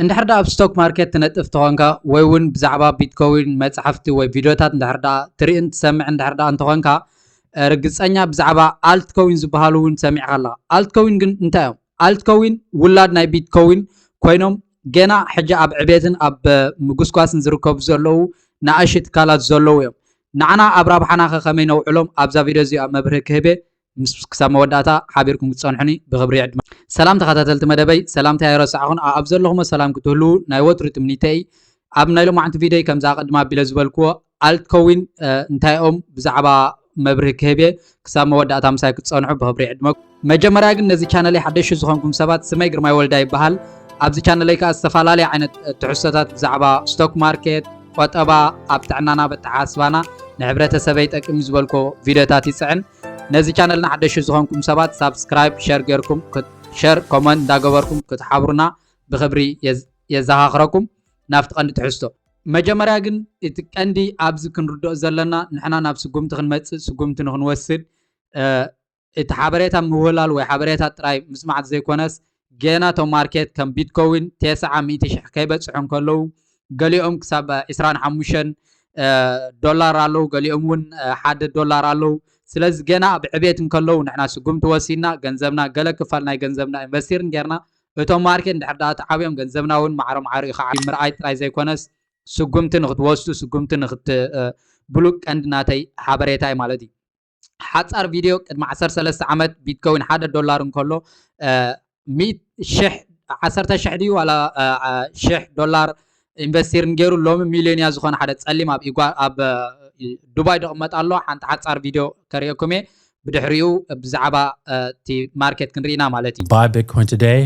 እንድሕር ደኣ ኣብ ስቶክ ማርኬት ትነጥፍ ተኾንካ ወይ እውን ብዛዕባ ቢትኮዊን መፅሓፍቲ ወይ ቪድዮታት እንድሕር ደኣ ትርእን ትሰምዕን እንድሕር ደኣ እንተኾንካ፣ ርግፀኛ ብዛዕባ ኣልትኮዊን ዝበሃሉ እውን ሰሚዕካ ኣለኻ። ኣልትኮዊን ግን እንታይ እዮም? ኣልትኮዊን ውላድ ናይ ቢትኮዊን ኮይኖም ገና ሕጂ ኣብ ዕቤትን ኣብ ምጉስጓስን ዝርከቡ ዘለዉ ንኣሽቱ ትካላት ዘለዉ እዮም። ንዓና ኣብ ረብሓና ከ ከመይ ነውዕሎም ኣብዛ ቪድዮ እዚኣ መብርሂ ክህብ እየ። ምስ ክሳብ መወዳእታ ሓቢርኩም ክትጸንሑኒ ብኽብሪ ይዕድመ። ሰላም ተኸታተልቲ መደበይ፣ ሰላምታ ኣይረሳዕኹን። ኣብ ዘለኹሞ ሰላም ክትህልዉ ናይ ወትሩ ትምኒተይ። ኣብ ናይ ሎማዕንቲ ቪድዮይ ከምዚ ኣቐድም ኣቢለ ዝበልክዎ ኣልትኮዊን እንታይ ኦም ብዛዕባ መብርሂ ክህብ እየ። ክሳብ መወዳእታ ምሳይ ክትጸንሑ ብኽብሪ ይዕድመኩም። መጀመርያ ግን ነዚ ቻነለይ ሓደሽቲ ዝኾንኩም ሰባት ስመይ ግርማይ ወልዳ ይበሃል። ኣብዚ ቻነለይ ከኣ ዝተፈላለየ ዓይነት ትሕዝቶታት ብዛዕባ ስቶክ ማርኬት፣ ቆጠባ፣ ኣብ ጥዕናና በተሓሳስባና ንሕብረተሰበይ ጠቂሙ ዝበልኮ ቪድዮታት ይጽዕን። ነዚ ቻነልና ሓደሽቲ ዝኾንኩም ሰባት ሳብስክራይብ፣ ሸር ጌርኩም ሸር ኮመንት እንዳገበርኩም ክትሓብሩና ብኽብሪ የዘኻኽረኩም። ናብቲ ቀንዲ ትሕዝቶ። መጀመርያ ግን እቲ ቀንዲ ኣብዚ ክንርድኦ ዘለና ንሕና ናብ ስጉምቲ ክንመጽእ ስጉምቲ ንክንወስድ እቲ ሓበሬታ ምውህላል ወይ ሓበሬታ ጥራይ ምስማዕ ዘይኮነስ ገና እቶም ማርኬት ከም ቢትኮዊን ተስዓ ሚእቲ ሽሕ ከይበጽሑ እንከለዉ ገሊኦም ክሳብ ዕስራን ሓሙሽተን ዶላር ኣለዉ፣ ገሊኦም እውን ሓደ ዶላር ኣለዉ። ስለዚ ገና ኣብ ዕቤት እንከለዉ ንሕና ስጉምቲ ወሲድና ገንዘብና ገለ ክፋል ናይ ገንዘብና ኢንቨስቲር ጌርና እቶም ማርኬት እንድሕር ደኣ ተዓብዮም ገንዘብና እውን ማዕረ ማዕሪኡ ከዓ ምርኣይ ጥራይ ዘይኮነስ ስጉምቲ ንክትወስዱ ስጉምቲ ንክትብሉ ቀንዲ ናተይ ሓበሬታ እዩ ማለት እዩ። ሓጻር ቪድዮ። ቅድሚ ዓሰርተ ሰለስተ ዓመት ቢትኮዊን ሓደ ዶላር እንከሎ ሚእቲ ሽሕ ዓሰርተ ሽሕ ድዩ ዋላ ሽሕ ዶላር ኢንቨስቲር ገይሩ ሎሚ ሚልዮንያ ዝኾነ ሓደ ጸሊም ኣብ ኢጓ ኣብ ዱባይ ዝቕመጥ ኣሎ። ሓንቲ ሓጻር ቪድዮ ከርእየኩም እየ። ብድሕሪኡ ብዛዕባ እቲ ማርኬት ክንርኢና ማለት እዩ። Buy Bitcoin today,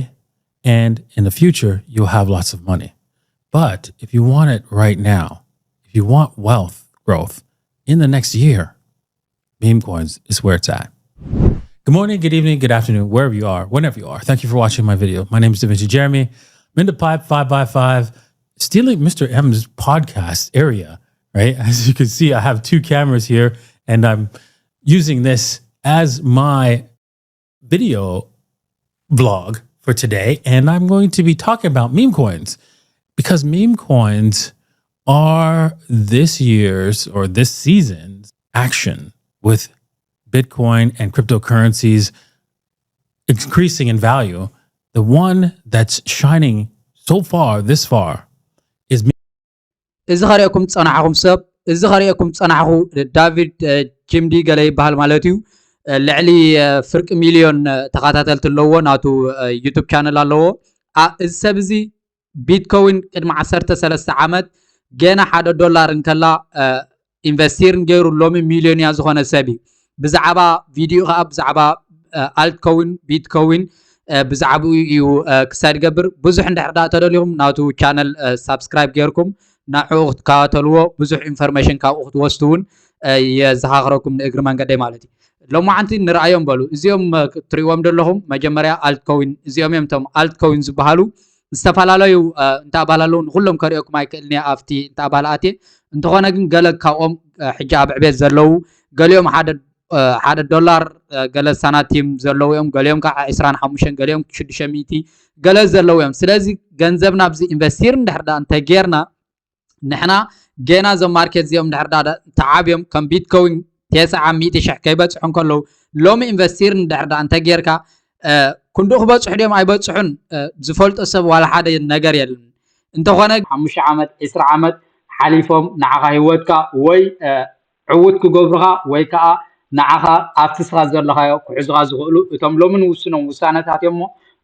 and in the future, you'll have lots of money. But if you want it right now, if you want wealth growth in the next year, meme coins is where it's at. Good morning, good evening, good afternoon, wherever you are, whenever you are. Thank you for watching my video. My name is Da Vinci Jeremy. I'm in the pipe, five by five, stealing Mister M's podcast area, right? As you can see, I have two cameras here, and I'm using this as my video vlog for today, and I'm going to be talking about meme coins because meme coins are this year's or this season's action with Bitcoin and cryptocurrencies increasing in value. The one that's shining so far, this far, is እዚ ከርእየኩም ዝጸናሕኹም ሰብ፣ እዚ ከርእየኩም ዝጸናሕኹ ዳቪድ ጂምዲ ገለ ይበሃል ማለት እዩ። ልዕሊ ፍርቂ ሚልዮን ተኸታተልቲ ኣለዎ፣ ናቱ ዩቱብ ቻነል ኣለዎ። እዚ ሰብ እዚ ቢትኮዊን ቅድሚ ዓሰርተ ሰለስተ ዓመት ገና ሓደ ዶላር እንከላ ኢንቨስቲር ገይሩ ሎሚ ሚልዮንያ ዝኾነ ሰብ እዩ። ብዛዕባ ቪድዮ ከዓ ብዛዕባ ኣልትኮዊን ቢትኮዊን ብዛዕባኡ እዩ ክሳድ ይገብር። ብዙሕ እንድሕር ዳ ተደሊኹም ናቱ ቻነል ሳብስክራይብ ገይርኩም ንዕኡ ክትከታተልዎ ብዙሕ ኢንፎርሜሽን ካብኡ ክትወስዱ እውን የዘኻኽረኩም ንእግሪ መንገደይ ማለት እዩ። ሎማዓንቲ ንርኣዮም በሉ። እዚኦም ትሪእዎም ዘለኹም መጀመርያ ኣልትኮዊን እዚኦም እዮም እቶም ኣልትኮዊን ዝበሃሉ ዝተፈላለዩ እንተባል ኣለዉ ንኩሎም ከሪኦኩም ኣይክእልን እየ ኣብቲ እንተባል ኣትየ። እንተኾነ ግን ገለ ካብኦም ሕጂ ኣብ ዕቤት ዘለዉ ገሊኦም ሓደ ሓደ ዶላር ገለ ሳናቲም ዘለዉ እዮም፣ ገሊኦም ከዓ ዕስራን ሓሙሽተን ገሊኦም ሽዱሽተ ሚእቲ ገለ ዘለዉ እዮም። ስለዚ ገንዘብና ኣብዚ ኢንቨስቲር እንድሕር ዳ እንተጌርና ንሕና ገና እዞም ማርኬት እዚኦም እንድሕር ዳ ተዓብዮም ከም ቢትኮዊን ተስዓ ሚእቲ ሽሕ ከይበፅሑ እንከለዉ ሎሚ ኢንቨስቲር እንድሕር ዳ እንተጌርካ ክንድኡ ክበፅሑ ድዮም ኣይበፅሑን ዝፈልጦ ሰብ ዋላ ሓደ ነገር የለን። እንተኾነ ሓሙሽተ ዓመት ዕስራ ዓመት ሓሊፎም ንዓኻ ህይወትካ ወይ ዕዉት ክገብሩኻ ወይ ከዓ ንዓኻ ኣብቲ ስኻ ዘለኻዮ ክሕዙኻ ዝኽእሉ እቶም ሎሚ ንውስኖም ውሳነታት እዮም እሞ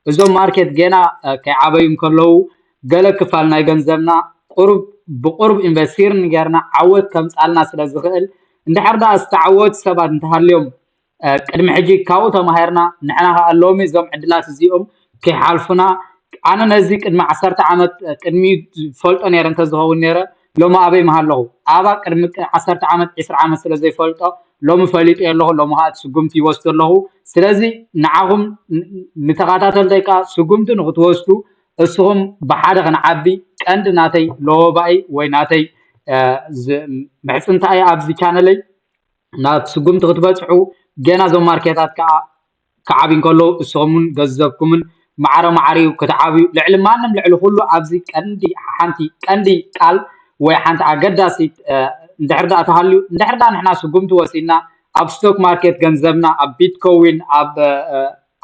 እዞም ማርኬት ገና ከይዓበዩ እንከለዉ ገለ ክፋል ናይ ገንዘብና ቁሩብ ብቁሩብ ኢንቨስቲር ንጌርና ዓወት ከምፃልና ስለ ዝኽእል እንድሕር ደኣ ዝተዓወቱ ሰባት እንተሃልዮም ቅድሚ ሕጂ ካብኡ ተማሂርና ንሕና ከዓ ሎሚ እዞም ዕድላት እዚኦም ከይሓልፉና ኣነ ነዚ ቅድሚ ዓሰርተ ዓመት ቅድሚ ዝፈልጦ ነይረ እንተዝኸውን ነይረ ሎሚ ኣበይ ምሃለኹ ኣባ ቅድሚ ዓሰርተ ዓመት ዕስራ ዓመት ስለ ዘይፈልጦ ሎሚ ፈሊጡ ኣለኹ ሎሚ ከዓ ትስጉምቲ ይወስዱ ኣለኹ ስለዚ ንዓኹም ንተኸታተልተይ ከዓ ስጉምቲ ንክትወስዱ እስኹም ብሓደ ክንዓቢ ቀንዲ ናተይ ለወባኢ ወይ ናተይ ምሕፅንታኢ ኣብዚ ቻነለይ ናብ ስጉምቲ ክትበፅሑ ገና እዞም ማርኬታት ከዓ ክዓብዩ እንከለዉ እስኹምን ገንዘብኩምን ማዕረ ማዕሪኡ ክትዓብዩ ልዕሊ ማንም ልዕሊ ኩሉ ኣብዚ ቀንዲ ሓንቲ ቀንዲ ቃል ወይ ሓንቲ ኣገዳሲት እንድሕር ዳ ተሃልዩ እንድሕር ዳ ንሕና ስጉምቲ ወሲድና ኣብ ስቶክ ማርኬት ገንዘብና ኣብ ቢትኮዊን ኣብ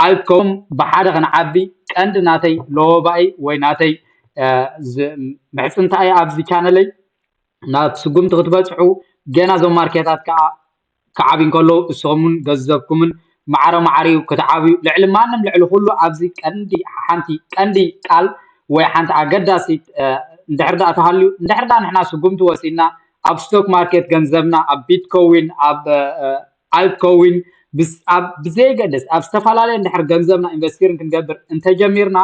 ኣልኮም ብሓደ ክንዓቢ ቀንዲ ናተይ ለወባይ ወይ ናተይ ምሕፅንታ እየ ኣብዚ ቻነለይ ናብ ስጉምቲ ክትበፅሑ ገና እዞም ማርኬታት ከዓ ክዓብዩ እንከለዉ እስኹምን ገንዘብኩምን ማዕረ ማዕሪኡ ክትዓብዩ ልዕሊ ማንም ልዕሊ ኩሉ ኣብዚ ቀንዲ ሓንቲ ቀንዲ ቃል ወይ ሓንቲ ኣገዳሲት እንድሕር ዳ ተሃልዩ እንድሕር ዳ ንሕና ስጉምቲ ወሲድና ኣብ ስቶክ ማርኬት ገንዘብና ኣብ ቢትኮዊን ኣብ ኣልኮዊን ብዘየገደስ ኣብ ዝተፈላለየ እንድሕር ገንዘብና ኢንቨስቲርን ክንገብር እንተጀሚርና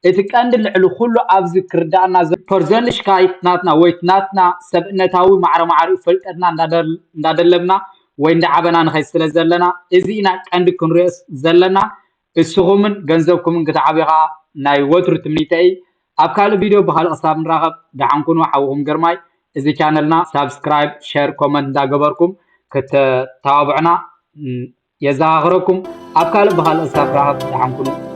እቲ ቀንዲ ልዕሊ ኩሉ ኣብዚ ክርዳእና ፐርዘንልሽካይት ናትና ወይ ናትና ሰብእነታዊ ማዕረ ማዕሪኡ ፈልጠትና እንዳደለብና ወይ እንዳዓበና ንኸይ ስለ ዘለና እዚ ኢና ቀንዲ ክንሪኦ ዘለና። እስኹምን ገንዘብኩምን ክትዓብዩ ከዓ ናይ ወትሩ ትምኒተይ። ኣብ ካልእ ቪድዮ ብካልእ ክሳብ ንራኸብ ደሓን ኩኑ። ሓውኹም ግርማይ። እዚ ቻነልና ሳብስክራይብ፣ ሸር፣ ኮመንት እንዳገበርኩም ክትተባብዑና የዘኻኽረኩም። ኣብ ካልእ ብካልእ ክሳብ ንራኸብ ደሓን ኩኑ።